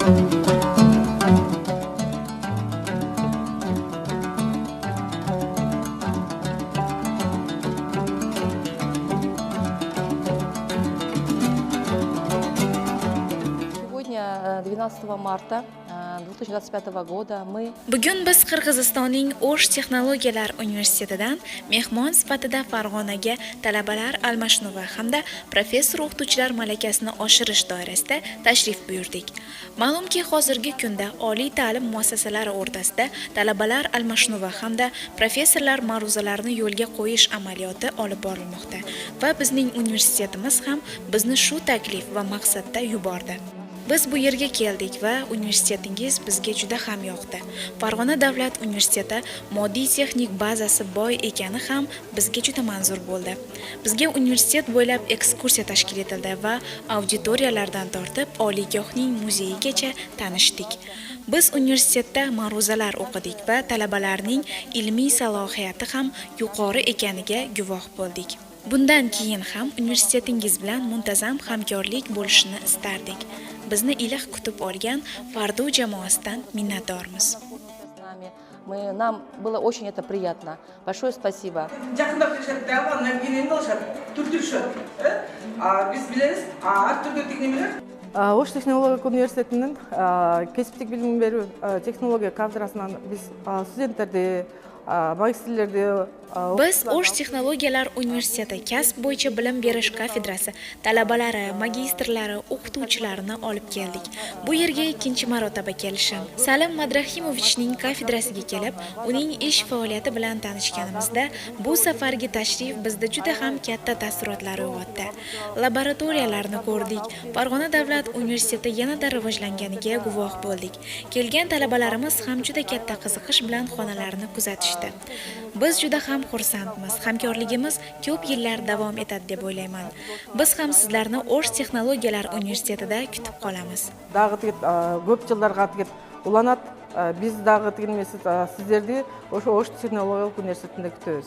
Сегодня, 12 марта 2025 года, мы Bugun biz Qirg'izistonning O'sh texnologiyalar universitetidan mehmon sifatida Farg'onaga talabalar almashinuvi hamda professor o'qituvchilar malakasini oshirish doirasida tashrif buyurdik. Ma'lumki, hozirgi kunda oliy ta'lim muassasalari o'rtasida talabalar almashinuvi hamda professorlar ma'ruzalarini yo'lga qo'yish amaliyoti olib borilmoqda va bizning universitetimiz ham bizni shu taklif va maqsadda yubordi. Biz bu yerga keldik va universitetingiz bizga juda ham yoqdi. Farg'ona davlat universiteti moddiy texnik bazasi boy ekani ham bizga juda manzur bo'ldi. Bizga universitet bo'ylab ekskursiya tashkil etildi va auditoriyalardan tortib oliygohning muzeyigacha tanishdik. Biz universitetda ma'ruzalar o'qidik va talabalarning ilmiy salohiyati ham yuqori ekaniga guvoh bo'ldik. Bundan keyin ham universitetingiz bilan muntazam hamkorlik bo'lishini istardik. Bizni iliq kutib olgan Fardu jamoasidan minnatdormiz. С нами. Нам было очень это приятно. Большое спасибо. Жакындап келишет дагы, андан кийин эмне кылышат? Түртүшөт. А биз билебиз, ар түрдүү тиги немелер. Ош технологиялык университетинин кесиптик билим берүү технология кафедрасынан биз студенттерди, магистрлерди. Biz O'sh texnologiyalar universiteti kasb bo'yicha bilim berish kafedrasi talabalari, magistrlari, o'qituvchilarini olib keldik. Bu yerga ikkinchi marotaba kelishim. Salim Madrahimovichning kafedrasiga kelib, uning ish faoliyati bilan tanishganimizda, bu safargi tashrif bizda juda ham katta taassurotlar uyg'otdi. Laboratoriyalarni ko'rdik. Farg'ona davlat universiteti yanada rivojlanganiga guvoh bo'ldik. Kelgan talabalarimiz ham juda katta qiziqish bilan xonalarni kuzatishdi. Biz juda ham xursandmiz. Hamkorligimiz ko'p yillar davom etadi deb o'ylayman. Biz ham sizlarni O'sh texnologiyalar universitetida kutib qolamiz. Дагы тиги көп жылдарга тиги уланат. Биз дагы тиги эмеси сиздерди ошо Ош технологиялык университетинде күтөбүз.